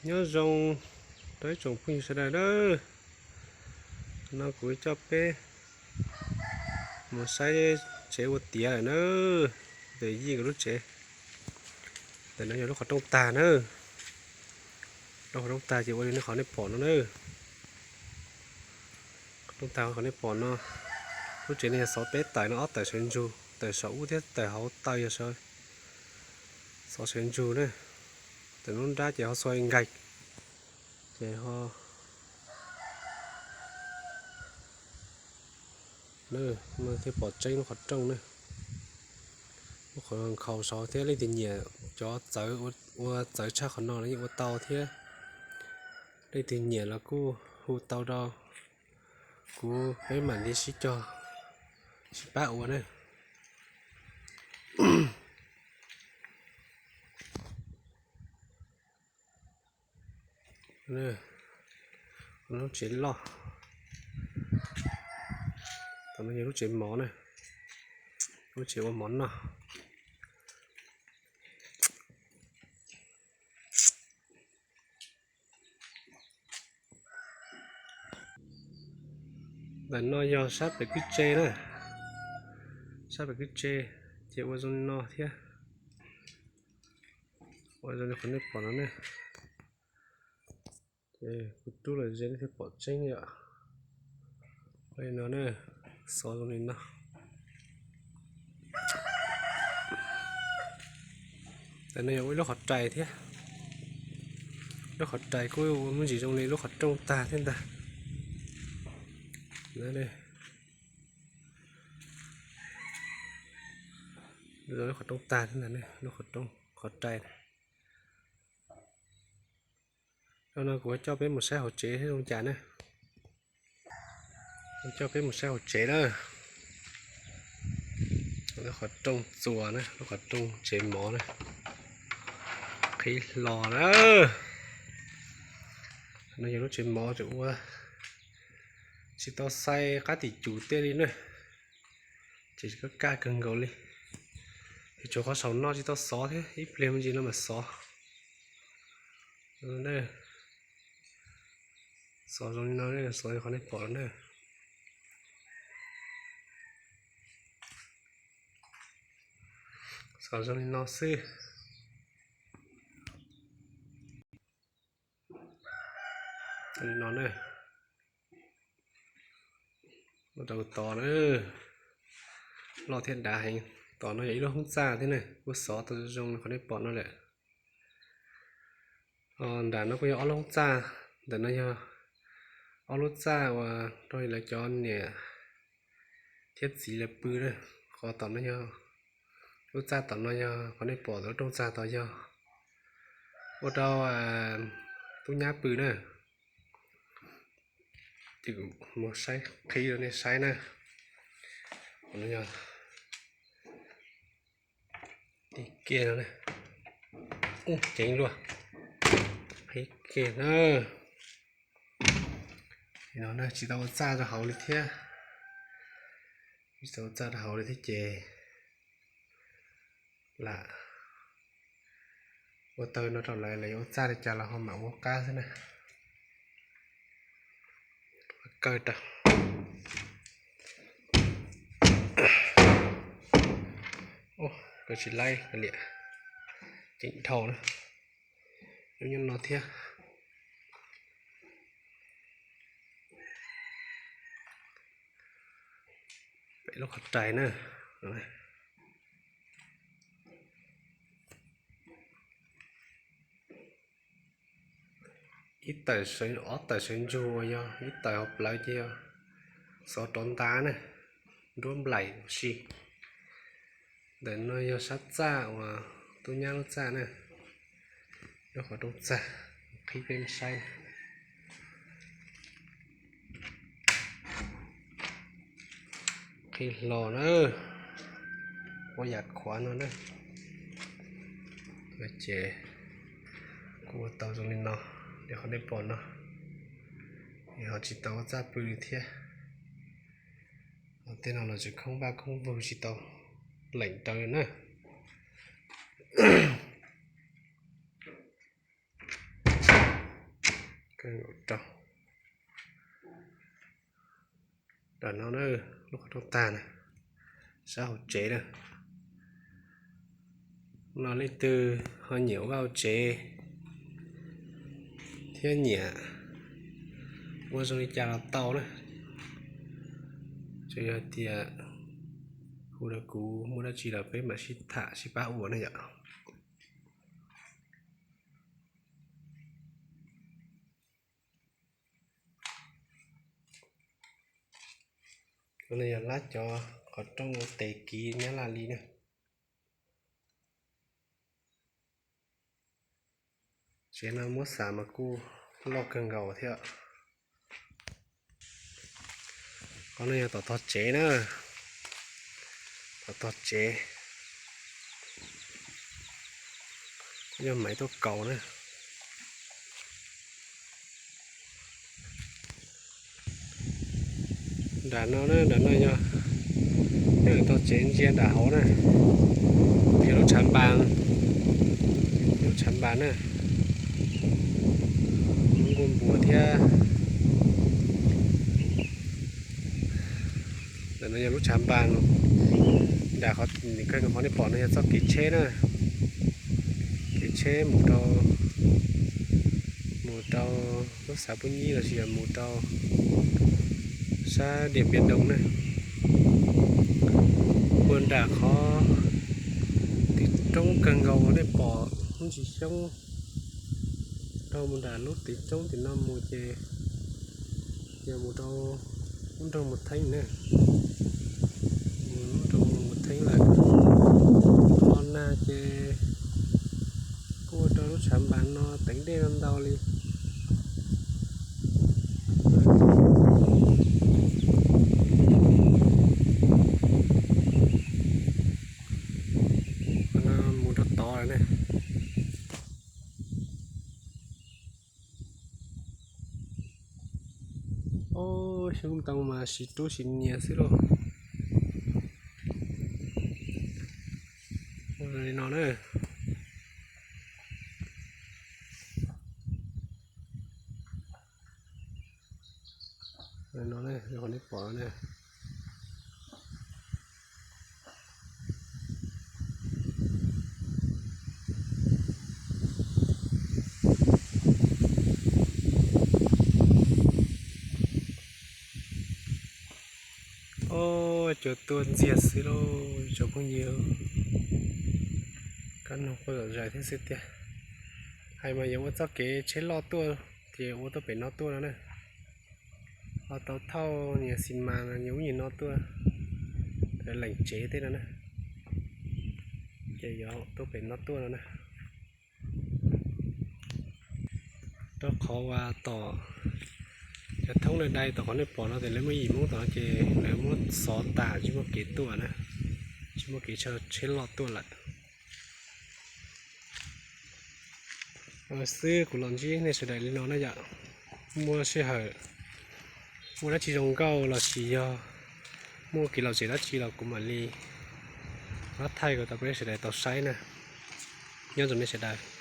Nyob zoo rau ib tsoom phooj ywg sawv daws na. No kuv coj peb mus saib tsev ua tiav lawm na. Ntawm Yij nkawd lub tsev. Ntawm no yog lub qhov rooj tag na. Lub qhov rooj tag ces ua li nej qhov nej pom no na. Qhov rooj tag qhov nej pom no. Lub tsev no yog xov peb tawm no, ob tawm sawv ntsug, tawm saum ub thiab tawm hauv taw yog xov sawv ntsug na. Tawm lub nrab ces ho xuas nkaig ces ho no thiaj pom tseeb lub qhov rooj na. Lub qhov nkhaus saud thiab leej twg nyiam cov txawv ua txawv tshaj qhov no los yeej ua tau thiab. Leej twg nyiam los kuj hu tau rau kuv, peb mam li sib cog sib pab ua na. Lub tsev loj, tom no yog lub tsev mov na, lub tsev ua mov noj. Ntawm no yog sab pem kwj tse na, sab pem kwj tse ces ua zoo li no thiab. Ua zoo li qhov nej pom no ne. Ces kuv rub los ze nej thiaj pom tseeb yom. Ua li no ne, xov zoo li no. Ntawm no yog ua ib lub qhov rais thiab. Lub qhov rais kuj ua muaj ntsis zoo li lub qhov rooj tag thiab ntag. Zoo li qhov rooj tag thiab ntag, lub qhov rooj qhov rais. Zaum no kuv coj peb mus saib hauv tsev thiab zoo cas na. Kuv coj peb mus saib hauv tsev na. Lub qhov rooj txuas na, lub qhov rooj tsev mov na. Qhib hlo na. No yog lub tsev mov ces ua tsis tau xais qab tim cum tej li na. Ces kaj kaj kawg nkaus li. Ces tsuas qhov saum no tsis tau xov thiab, ib pliag me ntsis no mam xov. Xov zoo li no, xov li qhov nej pom na. Xov zoo li no xwb. Li no na. Ua rau tod na, loj thiab dav heev. Tom no yog ib lub hoob txaj thiab na, kuj xov tau zoo li qhov nej pom no lawm. Nram no kuj yog ob lub hoob txaj, ntawm no yog ob lub txaj uas rau lawv cov niam thiab txiv lawv pw na. Qhov tom no yog lub txaj tom no yog qhov nej pom lub rooj txag tod yog ua rau tub nyab pw na. Ces kuv mus saib qhib rau nej saib na. Qhov no yog tib kiag no, ceev luaj, qhib kiag na. No tsis tau ua txaj rau hauv li thiab, tsis tau ua txaj rau hauv li thiab ces lam ua taw no rau lawv, lawv yuav ua txaj li cas los ho mam ua qab xwb na. Kaw rau. Kaw tsis laib liam, ceev dhau na. Nyob no thiab. Pem lub qhov rais na. Ib tawm, ob tawm sawv ntsug uas yog ib tawm hauv plawv ces yog xov rov nta na, nruab nplaim ua si. Ntawm no yog sab txaj uas tub nyab lub txaj na, lub qhov rooj txag, qhib peb saib. Qhib hlo na, ua yam khuav no na. Ces kuv ua tau zoo li no, li qhov nej pom no, ho tsis tau ua txaj pw li thiab. Tej no los tseem khoob vaj khoob vug tsis tau leem raws li na. Kawg nkaus rau. Nram no na, lub qhov rooj tag na, sab hauv tsev na. No leej twg ho nyiam ua vaj ua tsev thiab nyiam ua zoo li cas los tau na. Tsuas yog tias hu rau kuv muaj dab tsi los peb mam sib tham sib pab ua na yom. Cov no yog lab cov qhov rooj tes kiv nyab laj li na. Tsev no muab xav mas kuj loj kawg nkaus thiab. Qhov no yog tom tog tsev na, tom tog tsev, yog maiv tuaj kaus na. Nram no na, nram no yog nyob tog tsev ntsia nram hauv na, yog lub tshav npas, lub tshav npas na, lub nkuaj npua thiab. Ntawm no yog lub tshav npas. Nram qhov, qhov nej pom no yog txoj kev tsheb na, kev tsheb mus rau, mus rau lub xav Pub Nyib lossis yog mus rau sab Diam Npias Doo na. Mus nram qhov twg roob kawg nkaus nej pom lub ntsis xyoob, rau mus nram lub twg roob tim no mus ces yog mus rau lub nroog Mus Theeb na, mus lub nroog Mus Theeb lawm. Qhov no na ces kuj ua rau lub tshav npas no teev dej no ntau li. Qhov no mus rau tod lawm ne. Ob xyoob ntoo mas siv rub siv nyias xwb lauj. Li no na. No, qhov nej pom no na. Ob, cua tuaj ntxiag xwb lauj tsoom phooj ywg. Kab noog quaj zom zaws thiab xwb tiag. Hais mas yuav ua txoj kev tsheb loj tuaj ces ua tuaj pem no tuaj no na. Ho tau thauj niag xi mas niag ub niag no tuaj, leem tsev tej no na, ces yuav tuaj pem no tuaj no na. Rau qhov uas tom cov thoob dai dai tom qhov nej pom no ces lawv muab yim Hmoob tom no ces lawv muab xov tas tsis muaj kev tuaj na, tsis muaj kev tsheb loj tuaj lawm. Xwb kuv los ntsib nej sawv daws li no na yom. Muaj sij hawm muaj dab tsi zoo nkauj lossis yog muaj kev lom zem dab tsi los kuv mam li pab thaij kom tau peb sawv daws tau saib na. Nyob zoo nej sawv daws.